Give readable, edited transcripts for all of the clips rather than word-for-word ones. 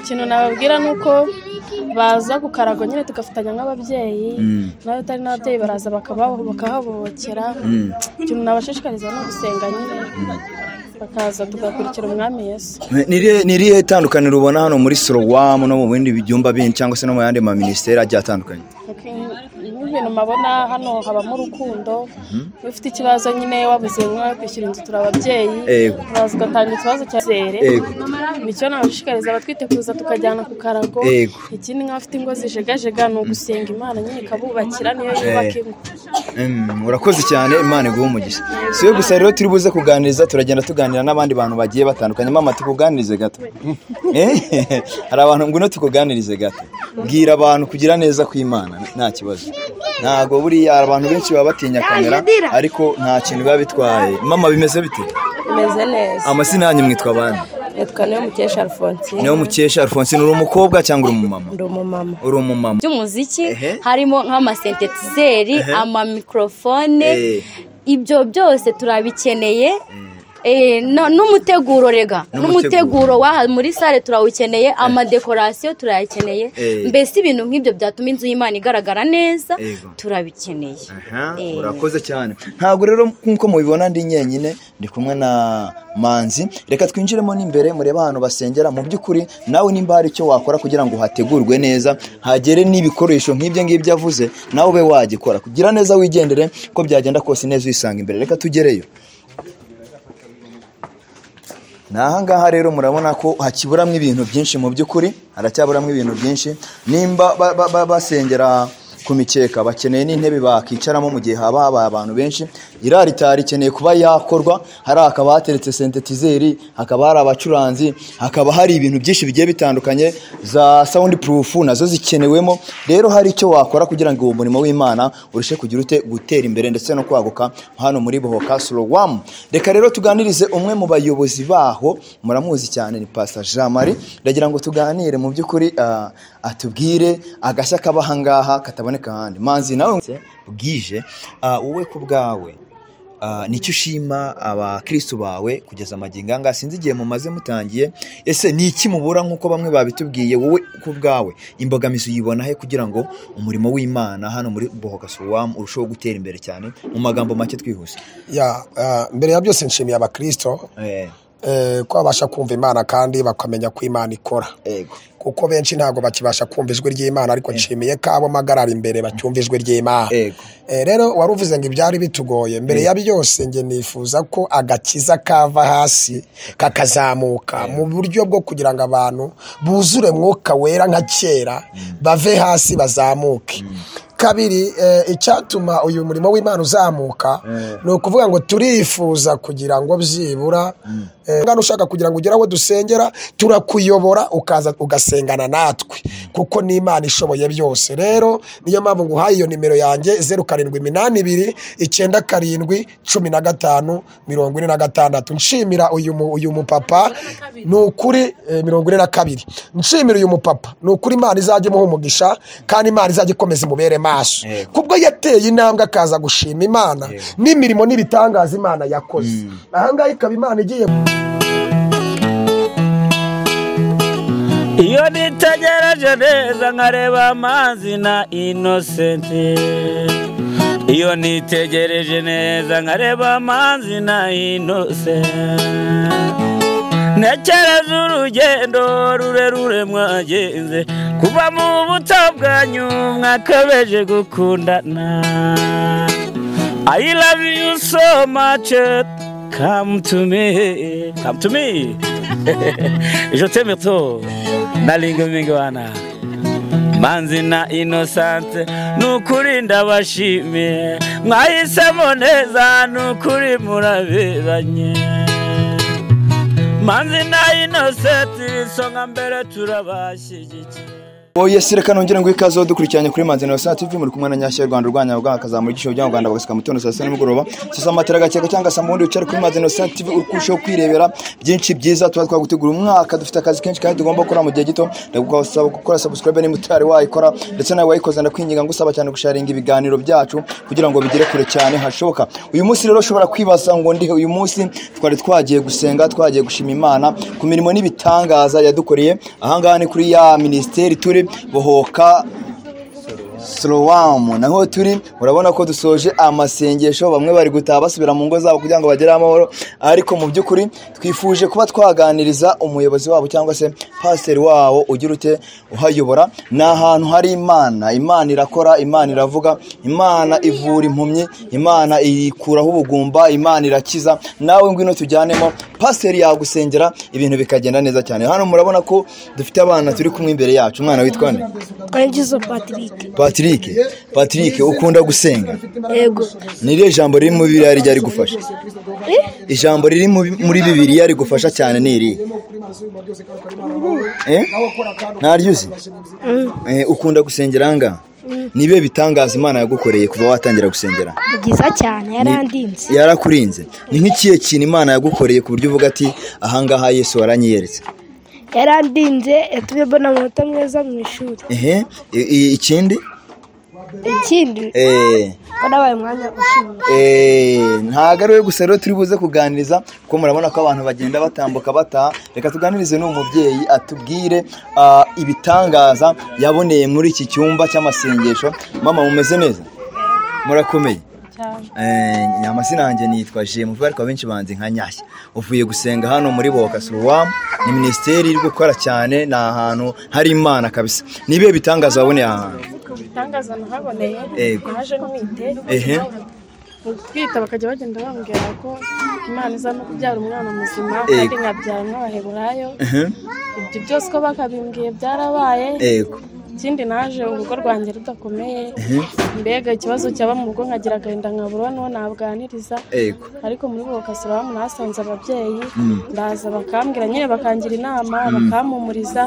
Ikintu nababwira nuko baza gukarago nyine tugafatanya nk'ababyeyi, nawe utari n'ababyeyi baraza bakahabokera. Ikintu nabashishikariza no gusenga nyine, bakaza tugakurikira Umwami Yesu. Ni irihe tandukaniro ubona hano muri Siloam no mu bindi byumba bindi cyangwa se no mu yandi ma ministeri agiye atandukanye? N'ibintu mabona hano habamo urukundo. Ufite ikibazo nyine wabuze nko kwishyura inzu, turi ababyeyi, uraza ugatanga ikibazo cya zere. Nicyo nabashishikariza abatwite kuza tukajyana ku karago. Ikindi nk'abafite ingo zijegajega ni ugusenga Imana nyine ikabubakira, niyo yubaka ingo. Urakoze cyane, Imana iguhe umugisha. Si we gusa rero turi buze kuganiriza, turagenda tuganira n'abandi bantu bagiye batandukanye. Mama, tukuganirize gato. Hari abantu, ngwino tukuganirize gato. Bwira abantu kugira neza kw'Imana, nta kibazo. Ntago buriya abantu benshi baba batinya kamera, ariko nta kintu biba bitwaye. Mama, bimeze bite? Bimeze neza. Amazina yanyu mwitwa bande? Nitwa Niyo Mukesha Alphonsine. Niyo Mukesha Alphonsine, uri umukobwa cyangwa uri umumama? Ndi umumama. Uri umumama. By'umuziki harimo nk'amasentetizeri, amamikrofone, ibyo byose turabikeneye. N'umuteguro rega, n'umuteguro wa muri sale turawukeneye, amadekorasiyo turayakeneye, mbese ibintu nk'ibyo byatuma inzu y'Imana igaragara neza turabikeneye. Urakoze cyane. Ntabwo rero nkuko mubibona ndi nyenyine, ndi kumwe na Manzi. Reka twinjiremo n'imbere murebe ahantu basengera. Mu by'ukuri nawe nimba hari icyo wakora kugira ngo hategurwe neza, hagere n'ibikoresho nk'ibyo ngibyo avuze, nawe ube wagikora kugira neza, wigendere ko byagenda kose neza uyisanga imbere. Reka tugereyo. Nahangaha rero murabona ko hakiburamwe ibintu byinshi. Mu by'ukuri haracyaburamwe ibintu byinshi. Nimba basengera ku mikeka, bakeneye n'intebe bakicaramo mu gihe haba habaye abantu benshi. Iraritari ikeneye kuba yakorwa, hari hakaba hateretse sentetizeri, hakaba hari abacuranzi, hakaba hari ibintu byinshi bigiye bitandukanye, za sound proof nazo zikenewemo. Rero hari icyo wakora kugira ngo uwo murimo w'Imana urushe kugira ute gutera imbere ndetse no kwaguka hano muri Bohoka Siloam. Reka rero tuganirize umwe mu bayobozi baho, muramuzi cyane, ni Pastor Jean Marie. Ndagira ngo tuganire mu by'ukuri, atubwire agashya kaba ahangaha kataboneka ahandi. Manzi, nawe bwije, wowe ku bwawe nicyo ushima abakristo bawe kugeza amagingo anga? Sinzi igihe mumaze mutangiye, ese ni iki mubura nk'uko bamwe babitubwiye? Wowe ku bwawe imbogamizi uyibona he kugira ngo umurimo w'Imana hano muri Bohoka Siloam urusheho gutera imbere cyane? Mu magambo make twihuse. Ya, mbere ya byose nshimiye abakristo ko babasha kumva Imana kandi bakamenya ko Imana ikora. Kuko benshi ntabwo bakibasha kumva ijwi ry'Imana, ariko nshimiye ko abo magarara imbere bacyumva ijwi ry'Imana. Rero wari uvuze ngo ibyari bitugoye, mbere ya byose nge nifuza ko agakiza kava hasi kakazamuka mu buryo bwo kugira ngo abantu buzure Mwuka Wera nka kera, bave hasi bazamuke. Kabiri, icyatuma uyu murimo w'Imana uzamuka ni ukuvuga ngo turifuza kugira ngo byibura ngano ushaka kugira ngo ugere aho dusengera, turakuyobora ukaza ugasengana natwe, kuko ni Imana ishoboye byose. Rero niyo mpamvu nguhaye iyo nimero yanjye, 0782 97 15 46. Nshimira uyu mupapa ni ukuri, 42. Nshimira uyu mupapa ni ukuri, Imana izajya imuha umugisha kandi Imana izajya ikomeza imubere maso, kubwo yateye intambwe akaza gushima Imana n'imirimo n'ibitangaza Imana yakoze. Ahangaha ikaba Imana igiye. Iyo nitegereje neza nkareba Amazi na Innocent, iyo nitegereje neza nkareba Amazi na Innocent, ntekereza urugendo rurerure mwagenze kuva mu buto bwanyu mwakabeje gukundana. I love you so much, come to me, come to me. Je t'aime trop, nalinga mingi wana. Manzi na Innocent, nukuri ndabashimiye, mwahisemo neza, nukuri muraberanye. Manzi na Innocent, isonga mbere turabashyigikiye. Oye reka nongere ngo ikaze dukurikiranye kuri Manzi Innocent TV, muri kumwe na Nyashya Rwanda urwanya bwa kazamura igisho bya Rwanda bagasika mutondo saa sita nimugoroba, sasa amatara gakeka cyangwa se mundi ucare kuri Manzi Innocent TV urkushaho kwirebera byinshi byiza tuba twagutegura umwaka. Dufite akazi kenshi kandi tugomba gukora mu gihe gito. Ndagusaba gukora subscribe niba utari wayikora, ndetse nawe wayikoze ndakwinginga ngusaba cyane gusharinga ibiganiro byacu kugira ngo bigere kure cyane hashoboka. Uyu munsi rero ushobora kwibaza ngo ndihe? Uyu munsi twari twagiye gusenga, twagiye gushima Imana ku mirimo n'ibitangaza yadukoreye. Ahangaha ni kuri ya ministeri turi Bohoka Siloam, naho turi. Urabona ko dusoje amasengesho, bamwe bari gutaha basubira mu ngo zabo kugira ngo bagere amahoro, ariko mu by'ukuri twifuje kuba twaganiriza umuyobozi wabo cyangwa se pasiteri wabo ugira ute uhayobora. Ni ahantu hari Imana, Imana irakora, Imana iravuga, Imana ivura impumyi, Imana ikuraho ubugumba, Imana irakiza. Nawe ngwino tujyanemo, pasiteri yagusengera ibintu bikagenda neza cyane. Hano murabona ko dufite abana turi kumwe imbere yacu. Umwana witwa nde? Twangizo Patrick. Patrick, ukunda gusenga? Yego. Ni irihe jambo riri muri Bibiliya rijya rigufasha? Ijambo riri muri Bibiliya rigufasha cyane ni iri? Ntaryo uzi? Ukunda gusengera nga? Ni ibihe bitangaza Imana yagukoreye kuva watangira gusengera? Byiza cyane, yarandinze. Yarakurinze. Ni nk'ikihe kintu Imana yagukoreye ku buryo uvuga ati ahangaha Yesu waranyiyeretse? Yarandinze, yatumye mbona amanota meza mu ishuri. Ikindi? Ikindi ko nabaye umwanya ushimishije. Ntabwo ari we gusa rero turi buze kuganiriza, kuko murabona ko abantu bagenda batambuka bataha. Reka tuganirize n'uwo mubyeyi atubwire ibitangaza yaboneye muri iki cyumba cy'amasengesho. Mama, mumeze neza? Murakomeye? Amazina yanjye nitwa Jemuva, ariko abenshi banzi nka Nyashya. Uvuye gusenga hano muri Bohoka Siloam, ni minisiteri iri gukora cyane, ni ahantu hari Imana kabisa. Ni ibihe bitangaza waboneye aha hantu? Ibitangaza nahaboneye, naje ntwite, gutwita bakajya bagenda bambwira ko Imana iza no kubyara umwana muzima kandi nkabyara nk'Abaheburayo. Ibyo byose ko bakabimbwiye byarabaye. Ikindi naje urugo rwanjye rudakomeye, mbega ikibazo cyaba mu rugo nkagira agahinda nkabura n'uwo nabwaniriza. Ariko muri Bohoka Siloam nahasanze ababyeyi, ndaza bakambwira nyine, bakangira inama, bakampumuriza.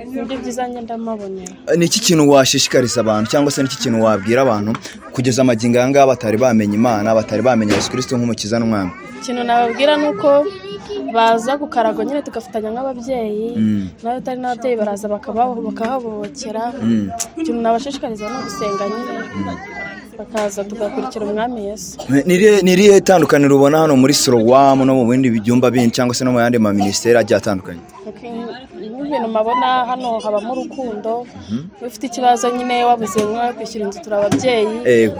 Nibyo byiza njye ndamabonera. Ni iki kintu washishikariza abantu cyangwa se ni iki kintu wabwira abantu kugeza amagingo aya ngaya batari bamenya Imana, batari bamenya Yesu Kristo nk'umukiza n'umwami? Ikintu nababwira ni uko baza kukarago nyine tugafatanya nk'ababyeyi, n'abatari n'ababyeyi baraza bakahabokera. Ikintu nabashishikariza ni ugusenga nyine, bakaza tugakurikira umwami Yesu. Ni irihe tandukaniro ubona hano muri Siloam no mu bindi byumba bindi cyangwa se no mu yandi ma ministeri agiye atandukanye? Ibintu mabona hano habamo urukundo. Ufite ikibazo nyine wabuze nko kwishyura inzu, turi ababyeyi,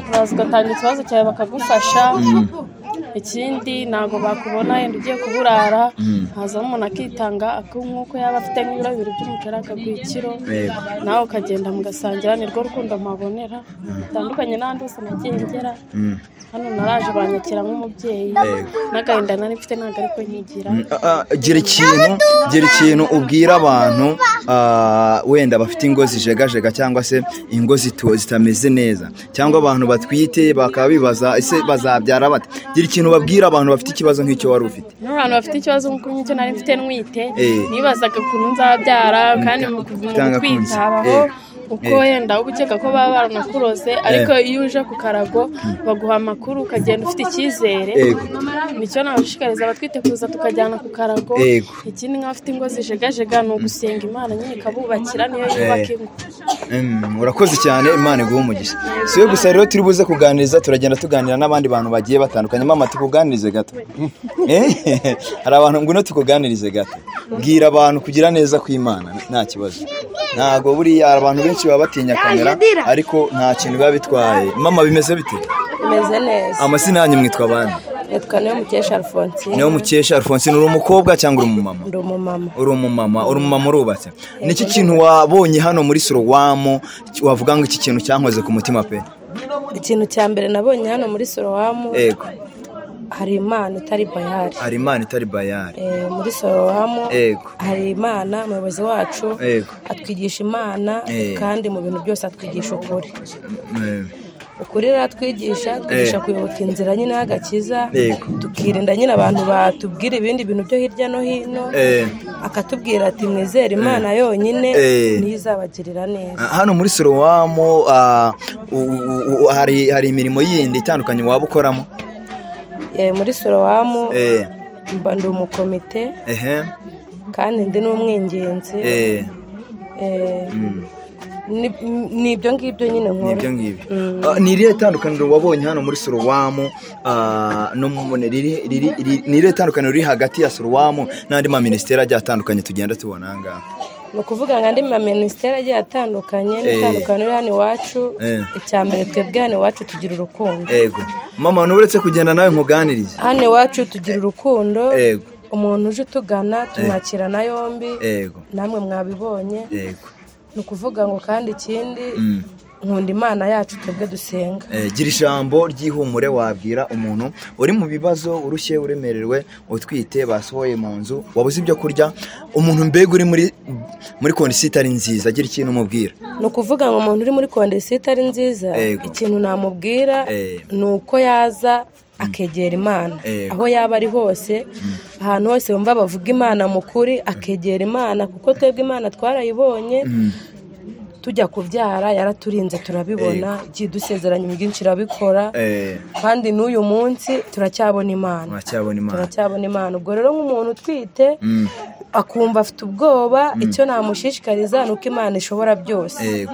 uraza ugatanga ikibazo cyawe bakagufasha. Ikindi ntabwo bakubona yenda ugiye kuburara, hazamo umuntu akitanga nk'uko yaba afite nk'ibiro bibiri by'umuceri akaguha ikiro, nawe ukagenda mugasangira. Nirwo rukundo mpabonera, bitandukanye n'ahandi hose nagiye ngera. Hano naraje banyakira nk'umubyeyi, n'agahinda nari mfite ntabwo ariko nkigira. Gira ikintu ubwira abantu wenda bafite ingo zijegajega cyangwa se ingo zitameze neza, cyangwa abantu batwite bakaba bibaza ese bazabyara bate? Gira ikintu babwira abantu bafite ikibazo nk'icyo wari ufite. N'abantu bafite ikibazo nk'icyo nari mfite ntwite, nibazaga ukuntu nzabyara, kandi mu gutwita habaho uko wenda ukeka ko baba baranakuroze, ariko iyo uje ku karago baguha amakuru ukagenda ufite icyizere. Nicyo nabashishikariza abatwite kuza tukajyana ku karago. Ikindi nk'abafite ingo zijegajega ni ugusenga Imana nyine ikabubakira, niyo yubaka ingo. Urakoze cyane, Imana iguhe umugisha. Si we gusa rero turi buze kuganiriza, turagenda tuganira n'abandi bantu bagiye batandukanye. Mama, tukuganirize gato. Hari abantu ngwino tukuganirize gato. Bwira abantu kugira neza kw'Imana nta kibazo. Ntago buriya abantu benshi baba batinya kamera, ariko nta kintu biba bitwaye. Mama, bimeze bite? Bimeze neza. Amazina yanyu mwitwa bande? Nitwa Niyomukesha Alphonsine. Niyomukesha Alphonsine, uri umukobwa cyangwa uri umumama? Ndi umumama. Uri umumama, uri umumama urubatse. Niki kintu wabonye hano muri Siloam wavuga ngo iki kintu cyankoze ku mutima pe? Ikintu cya mbere nabonye hano muri Siloam, hari Imana itari bayari. Hari Imana itari bayari. Muri Siloam hari Imana, umuyobozi wacu atwigisha Imana, kandi mu bintu byose atwigisha ukuri. Ukuri ratwigisha, twigisha kuyoboka inzira nyine y'agakiza, tukirinda nyine abantu batubwira ibindi bintu byo hirya no hino, akatubwira ati mwizere Imana yonyine niyo izabagirira neza. Hano muri Silowamu hari imirimo yindi itandukanye waba ukoramo? Muri Silowamu mba ndi umukomite, kandi ndi n'umwingenzi. Ni ibyo ngibyo nyine nkora. Ni ibyo ngibyo. Ni irihe tandukaniro wabonye hano muri Silowamu, ni irihe tandukaniro riri hagati ya Silowamu n'andi ma minisiteri agiye atandukanye tugenda tubona aha ngaha? Ni ukuvuga ngo andi ma minisiteri agiye atandukanye n'itandukaniro hano iwacu, icya mbere twebwe hano iwacu tugira urukundo. Yego. Mama, nuretse kugenda nawe nkuganirize. Hano iwacu tugira urukundo. Yego. Umuntu uje utugana tumwakirana yombi. Yego. Namwe mwabibonye. Yego. Ni ukuvuga ngo kandi ikindi nkunda Imana yacu twebwe dusenga. Gira ijambo ry'ihumure wabwira umuntu uri mu bibazo, urushye, uremerewe, utwite, basohoye mu nzu, wabuze ibyo kurya, umuntu mbega uri muri kondisiyo itari nziza, gira ikintu umubwira. Ni ukuvuga ngo umuntu uri muri kondisiyo itari nziza, ikintu namubwira ni uko yaza akegera Imana aho yaba ari hose, ahantu hose bumva bavuga Imana mu kuri, akegera Imana, kuko twebwe Imana twarayibonye. Tujya kubyara yaraturinze turabibona, igiye dusezeranye byinshi irabikora, kandi n'uyu munsi turacyabona Imana. Turacyabona Imana. Ubwo rero nk'umuntu utwite akumva afite ubwoba, icyo namushishikariza ni uko Imana ishobora byose.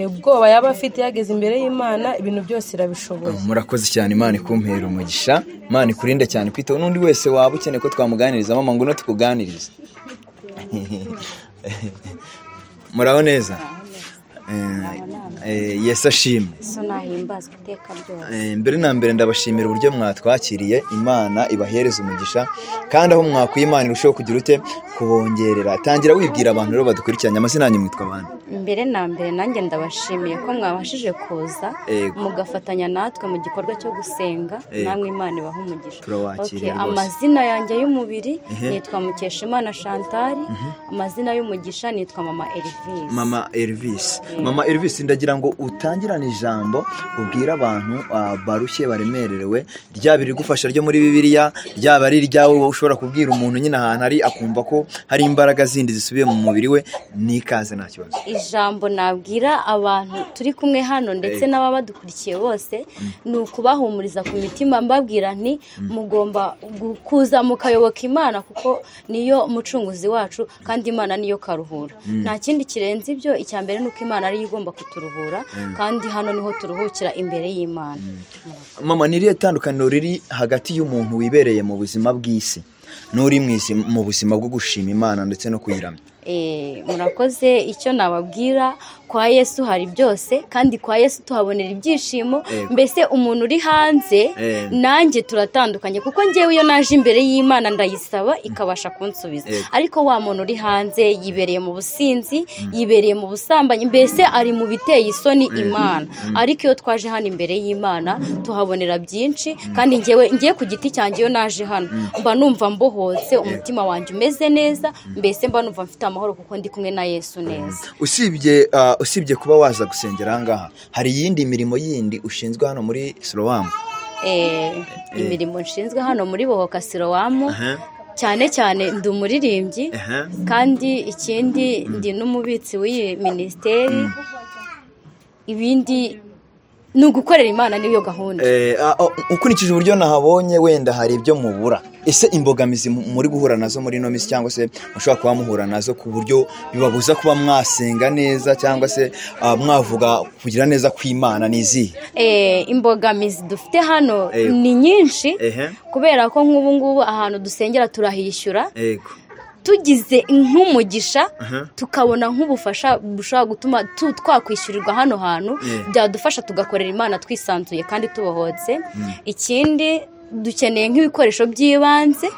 Ubwoba yaba afite yageze imbere y'Imana, ibintu byose irabishoboye. Murakoze cyane, Imana ikumpera umugisha, Imana ikurinde cyane kwitaho n'undi wese waba ukeneye ko twamuganiriza. Mama, ngwino tukuganirize. Muraho neza? Yesu ashimwe. Mbere na mbere ndabashimira uburyo mwatwakiriye, Imana ibahereza umugisha, kandi aho mwakuye Imana irushaho kugira ute kubongerera. Tangira wibwira abantu rero badukurikiranye, amazina yanyu mwitwa bande? Mbere na mbere nanjye ndabashimiye ko mwabashije kuza mugafatanya natwe mu gikorwa cyo gusenga, namwe Imana ibahe umugisha. Amazina yanjye y'umubiri nitwa Mukeshimana Chantal, amazina y'umugisha nitwa Mama Elvis. Mama Elvis. Mama Elvis, ndagira ngo utangirane ijambo ubwira abantu barushye baremererewe, ryaba irigufasha ryo muri Bibiliya, ryaba ari iryawe ushobora kubwira umuntu nyine ahantu ari akumva ko hari imbaraga zindi zisubiye mu mubiri we, nikaze nta kibazo. Ijambo nabwira abantu turi kumwe hano ndetse n'ababadukurikiye bose ni ukubahumuriza ku mitima, mbabwira nti mugomba kuza mukayoboka Imana kuko niyo mucunguzi wacu, kandi Imana niyo karuhura. Nta kindi kirenze ibyo. Icya mbere ni uko Imana ariyo igomba kuturuhura, kandi hano niho turuhukira imbere y'Imana. Mama, ni irihe tandukaniro riri hagati y'umuntu wibereye mu buzima bw'isi n'uri mu buzima bwo gushima Imana ndetse no kuyiramya? Murakoze. Icyo nababwira, kwa Yesu hari byose, kandi kwa Yesu tuhabonera ibyishimo. Mbese umuntu uri hanze nanjye turatandukanye, kuko njyewe iyo naje imbere y'Imana ndayisaba ikabasha kunsubiza, ariko wa muntu uri hanze yibereye mu businzi, yibereye mu busambanyi, mbese ari mu biteye isoni Imana. Ariko iyo twaje hano imbere y'Imana tuhabonera byinshi, kandi njyewe ngiye ku giti cyanjye iyo naje hano mba numva mbohotse, umutima wanjye umeze neza, mbese mba numva mfite amahoro kuko ndi kumwe na Yesu neza. Usibye kuba waza gusengera ngaha, hari iyindi mirimo yindi ushinzwe hano muri Silowamu? Imirimo nshinzwe hano muri Bohoka Silowamu, cyane cyane ndi umuririmbyi, kandi ikindi ndi n'umubitsi w'iyi minisiteri. Ibindi ni ugukorera Imana, niyo gahunda. Ukurikije uburyo nahabonye, wenda hari ibyo mubura. Ese imbogamizi muri guhura nazo muri ino minsi, cyangwa se mushobora kuba muhura nazo ku buryo bibabuza kuba mwasenga neza, cyangwa se mwavuga kugira neza kw'Imana, ni izihe? Imbogamizi dufite hano ni nyinshi, kubera ko nk'ubu ngubu ahantu dusengera turahishyura. Tugize nk'umugisha tukabona nk'ubufasha bushobora gutuma twakwishyurirwa hano hantu, byadufasha tugakorera Imana twisanzuye kandi tubohotse. Ikindi dukeneye nk'ibikoresho by'ibanze,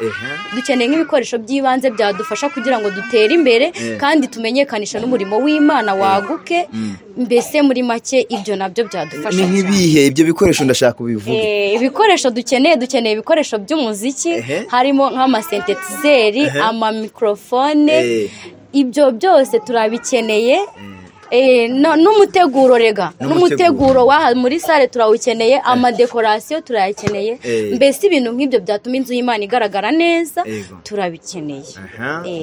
dukeneye nk'ibikoresho by'ibanze byadufasha kugira ngo dutere imbere kandi tumenyekanisha n'umurimo w'Imana waguke. Mbese muri make ibyo nabyo byadufasha. Ni nk'ibihe ibyo bikoresho ndashaka kubivuga? Ibikoresho dukeneye ibikoresho by'umuziki, harimo nk'amasentetizeri, amamikrofone, ibyo byose turabikeneye. N'umuteguro rega, n'umuteguro waha muri sale turawukeneye, amadekorasiyo turayakeneye, mbese ibintu nk'ibyo byatuma inzu y'Imana igaragara neza turabikeneye.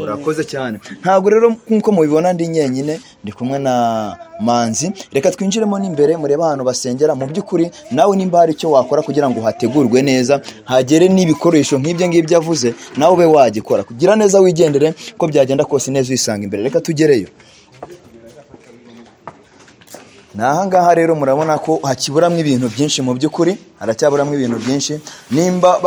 Urakoze cyane. Ntabwo rero nk'uko mubibona ndi nyenyine, ndi kumwe na Manzi. Reka twinjiremo n'imbere murebe ahantu basengera. Mu by'ukuri nawe nimba hari icyo wakora kugira ngo hategurwe neza, hagere n'ibikoresho nk'ibyo ngibyo avuze, nawe ube wagikora kugira neza, wigendere ko byagenda kose neza uyisanga imbere. Reka tugereyo. Naha ngaha rero murabona ko hakiburamwe ibintu byinshi. Mu by'ukuri haracyaburamwe ibintu byinshi. Nimba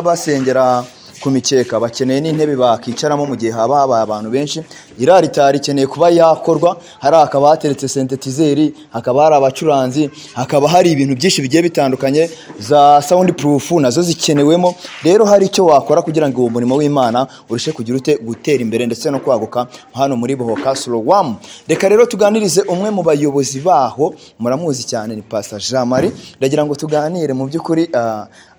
basengera ku mikeka, bakeneye n'intebe bakicaramo mu gihe haba habaye abantu benshi. Iraritari ikeneye kuba yakorwa, hari akaba hateretse sentetizeri, hakaba hari abacuranzi, hakaba hari ibintu byinshi bigiye bitandukanye, za sound proof nazo zikenewemo. Rero hari icyo wakora kugira ngo uwo murimo w'Imana urushe kugira ute gutera imbere ndetse no kwaguka hano muri Bohoka Siloam. Reka rero tuganirize umwe mu bayobozi baho, muramuzi cyane, ni Pastor Jean Marie. Ndagira ngo tuganire mu by'ukuri,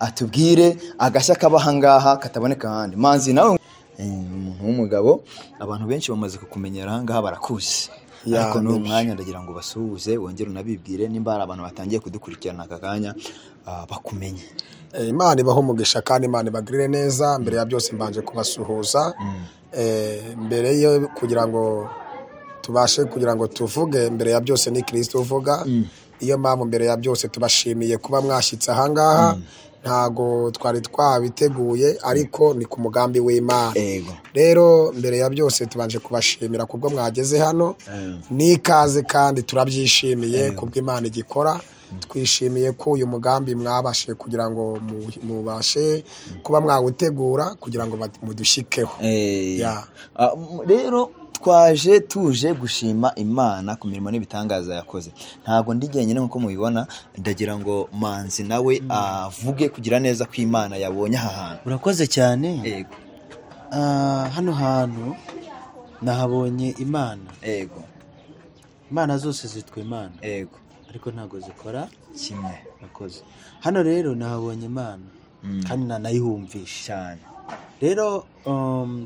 atubwire agashya kaba ahangaha kataboneka ahandi. Manzi, nawe umuntu w'umugabo, abantu benshi bamaze kukumenyera ahangaha, barakuzi, ariko n'uyu mwanya ndagira ngo basuhuze, wongere unabibwire nimba hari abantu batangiye kudukurikirana aka kanya bakumenye. Imana ibaho umugisha kandi Imana ibagirire neza. Mbere ya byose mbanje kubasuhuza, mbere yo kugira ngo tubashe kugira ngo tuvuge, mbere ya byose ni Kristo uvuga. Iyo mpamvu mbere ya byose tubashimiye kuba mwashyitse ahangaha. Ntago twari twabiteguye, ariko ni ku mugambi w'Imana. Rero mbere ya byose tubanje kubashimira kubwo mwageze hano, n'ikaze kandi turabyishimiye kubwo Imana igikora. Twishimiye ko uyu mugambi mwabashe kugira ngo mubashe kuba mwawutegura kugira ngo mudushyikeho. Rero twaje tuje gushima Imana ku mirimo n'ibitangaza yakoze. Ntabwo ndi jyenyine nkuko mubibona, ndagira ngo Manzi nawe avuge kugira neza ko Imana yabonye aha hantu. Urakoze cyane. Yego. Hano hantu nahabonye Imana. Yego. Imana zose zitwa Imana. Yego. Ariko ntago zikora kimwe. Urakoze. Hano rero nahabonye Imana kandi nanayihumvisha cyane. Rero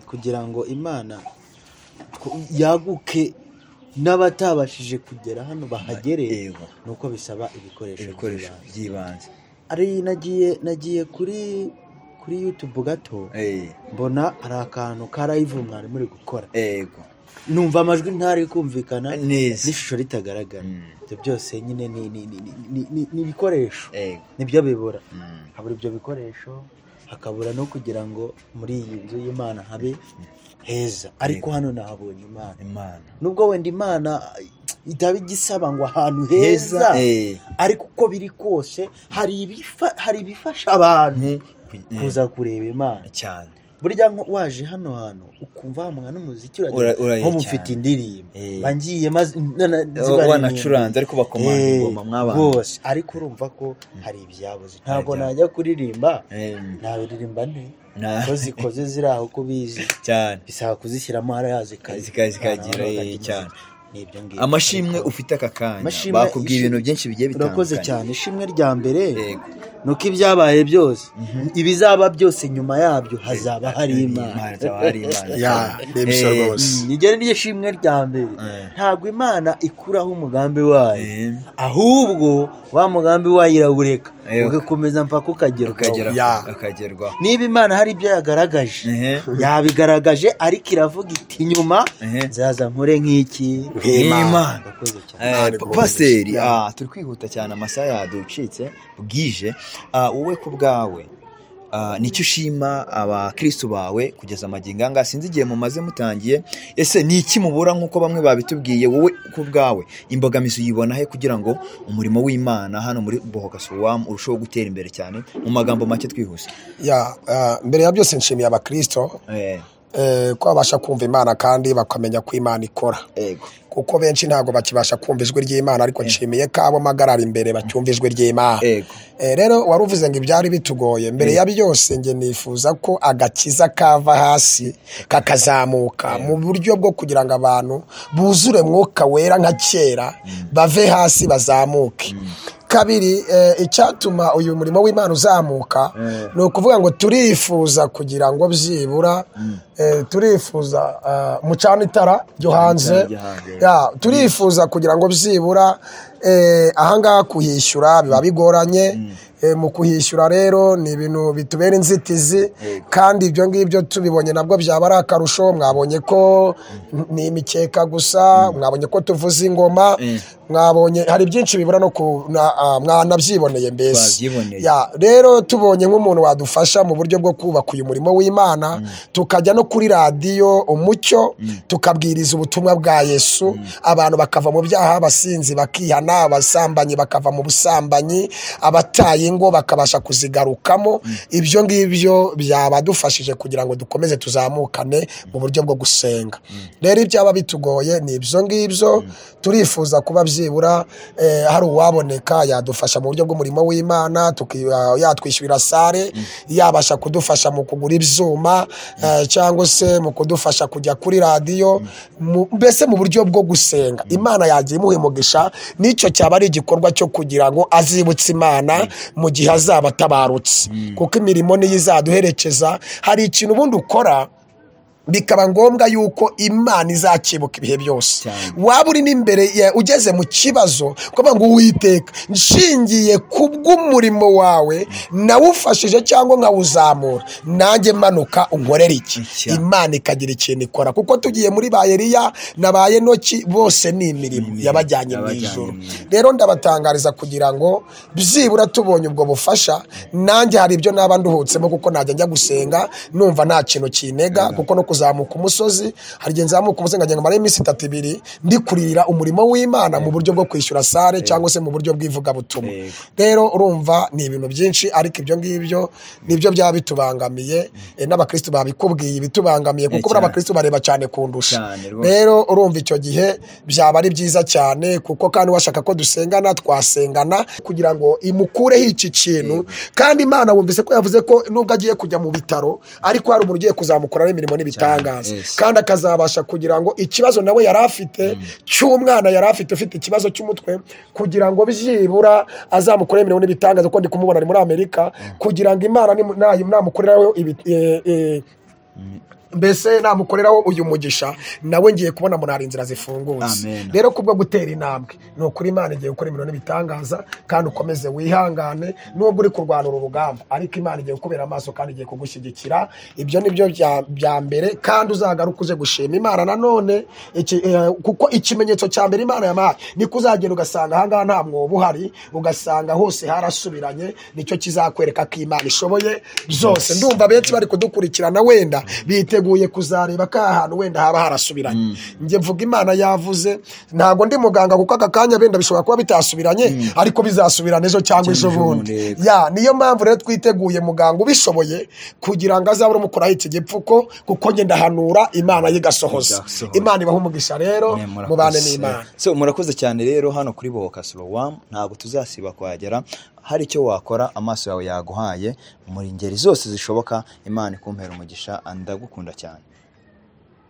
kugira ngo Imana yaguke n'abatabashije kugera hano bahagere, nuko bisaba ibikoresho by'ibanze. Ari nagiye kuri YouTube gato, mbona ari akantu ka live mwari muri gukora. Yego. Numva amajwi ntari kumvikana n'ishusho ritagaragara. Ibyo byose nyine ni ibikoresho, nibyo bibura. Habura ibyo bikoresho, hakabura no kugira ngo muri iyi nzu y'Imana habe heza. Ariko hano nahabonye Imana. Nubwo wenda Imana itaba igisaba ngo ahantu heza, ariko uko biri kose hari ibifasha abantu kuza kureba Imana cyane. Burya waje hano hantu ukumva hamwe n'umuziki uragira nko mufite indirimbo bangiye maze wanacuranze, ariko bakomanga ingoma mwabana bose, ariko urumva ko hari ibyabuze. Ntabwo najya kuririmba, nabiririmba nte ko zikoze ziri aho kubizi cyane, bisaba kuzishyiramo hariya zikagira cyane. Amashimwe ufite aka kanya bakubwiye ibintu byinshi bigiye bitandukanye. Urakoze cyane. Ishimwe rya mbere nuko ibyabaye byose, ibizaba byose nyuma yabyo hazaba hari Imana. Nigere n'iryo shimwe rya mbere. Ntabwo Imana ikuraho umugambi wayo, ahubwo wa mugambi wayo irawureka ugakomeza mpaka ukagerwaho. Niba Imana hari ibyo yagaragaje, yabigaragaje, ariko iravuga iti nyuma nzaza nkore nk'iki. Imana. Pasiteri, turi kwihuta cyane, amasaha yaducitse bwije. Wowe ku bwawe nicyo ushima abakristo bawe kugeza amagingo anga? Sinzi igihe mumaze mutangiye, ese ni iki mubura nk'uko bamwe babitubwiye? Wowe ku bwawe imbogamizi uyibona he kugira ngo umurimo w'Imana hano muri Bohoka Siloam urusheho gutera imbere cyane? Mu magambo make twihuse. Mbere ya byose nshimiye abakristo ko babasha kumva Imana kandi bakamenya ko Imana ikora. Kuko benshi ntago bakibasha kumva ijwi ry'Imana, ariko nshimiye ko abo magarara imbere bacyumva ijwi ry'Imana. Rero waruvuze ngo ibyari bitugoye, mbere ya byose nge nifuza ko agakiza kava hasi kakazamuka mu buryo bwo kugira ngo abantu buzure mwuka wera nka kera, bave hasi bazamuke. Kabiri, icyatuma uyu murimo w'Imana uzamuka ni ukuvuga ngo turifuza kugira ngo byibura Turifuza mucana itara ryo hanze, turifuza kugira ngo byibura ahangaha kuhishyura biba bigoranye. Mu kuhishyura rero ni ibintu bitubera inzitizi, kandi ibyo ngibyo tubibonye nabwo byaba ari akarusho. Mwabonye ko ni imikeka gusa, mwabonye ko tuvuza ingoma, mwabonye hari byinshi bibura no mwanabyiboneye mbese. Rero tubonye nk'umuntu wadufasha mu buryo bwo kubaka uyu murimo w'Imana, tukajya no kuri radiyo Umucyo, tukabwiriza ubutumwa bwa Yesu, abantu bakava mu byaha, abasinzi bakihana, abasambanyi bakava mu busambanyi, abataye ingo bakabasha kuzigarukamo. Ibyo ngibyo byabadufashije kugira ngo dukomeze tuzamukane mu buryo bwo gusenga. Rero ibyaba bitugoye ni ibyo ngibyo, turifuza kuba byibura hari uwaboneka yadufasha mu buryo bw'umurimo w'Imana, yatwishyurira sare, yabasha kudufasha mu kugura ibyuma, cyangwa se mu kudufasha kujya kuri radiyo, mbese mu buryo bwo gusenga. Imana yagiye imuha umugisha, n'icyo cyaba ari igikorwa cyo kugira ngo azibutse Imana mu gihe azaba atabarutse, kuko imirimo niyo izaduherekeza. Hari ikintu ubundi ukora bikaba ngombwa yuko Imana izakibuka ibihe byose. Waba uri n'imbere ugeze mu kibazo ukavuga ngo Uwiteka, nshingiye kubw'umurimo wawe nawufashije cyangwa nkawuzamura, nanjye manuka unkorere iki. Imana ikagira ikintu ikora, kuko tugiye muri ba Eliya na ba Enoki bose ni imirimo yabajyanye mu ijuru. Rero ndabatangariza kugira ngo byibura tubonye ubwo bufasha, nanjye hari ibyo naba nduhutsemo, kuko najya njya gusenga numva nta kintu kinega, kuko no kuzamuka umusozi hari igihe nzamuka umusozi nkagenda mara iminsi 3 2 ndi kurira umurimo w'Imana mu buryo bwo kwishyura sare cyangwa se mu buryo bw'ivugabutumwa. Rero urumva ni ibintu byinshi, ariko ibyo ngibyo nibyo byaba bitubangamiye, n'abakristo babikubwiye ibitubangamiye, kuko buri abakristo bareba cyane kundusha. Rero urumva icyo gihe byaba ari byiza cyane, kuko kandi washaka ko dusengana twasengana kugira ngo imukureho iki kintu. Kandi Imana wumvise ko yavuze ko nubwo agiye kujya mu bitaro, ariko hari umuntu ugiye kuzamukoramo imirimo n'ibitangaza, kandi akazabasha kugira ngo ikibazo nawe yari afite cy'umwana yari afite ufite ikibazo cy'umutwe, kugira ngo byibura azamukorere imirimo n'ibitangaza, kuko ndi kumubona ari muri Amerika, kugira ngo Imana namukoreraho mbese namukoreraho uyu mugisha, nawe ngiye kubona munara inzira zifungutse. Rero kubwo gutera intambwe ni ukuri Imana igiye gukora imirimo n'ibitangaza, kandi ukomeze wihangane nubwo uri kurwana uru rugamba, ariko Imana igiye kukubera amaso kandi igiye kugushyigikira. Ibyo nibyo bya mbere, kandi uzagaruka uze gushima Imana nanone, kuko ikimenyetso cya mbere Imana yampaye ni ko uzagenda ugasanga ahangaha nta mwobo uhari, ugasanga hose harasubiranye, nicyo kizakwereka ko Imana ishoboye byose. Ndumva benshi bari kudukurikirana wenda biteguye kuzareba ka ahantu wenda haba harasubiranye. Njye mvuga Imana yavuze, ntago ndi muganga kuko aka kanya benda bishobora kuba bitasubiranye, ariko bizasubirana ejo cyangwa ejo bundi. Niyo mpamvu rero twiteguye muganga ubishoboye kugira ngo azabure umukoraho iki gipfuko, kuko njye ndahanura Imana yigasohoza. Imana ibaha umugisha rero, mubane n'Imana. So murakoze cyane rero hano kuri Bohoka Siloam, ntago tuzasiba kuhagera. Hari icyo wakora amaso yawe yaguhaye muri ngeri zose zishoboka. Imana ikumpera umugisha, ndagukunda cyane.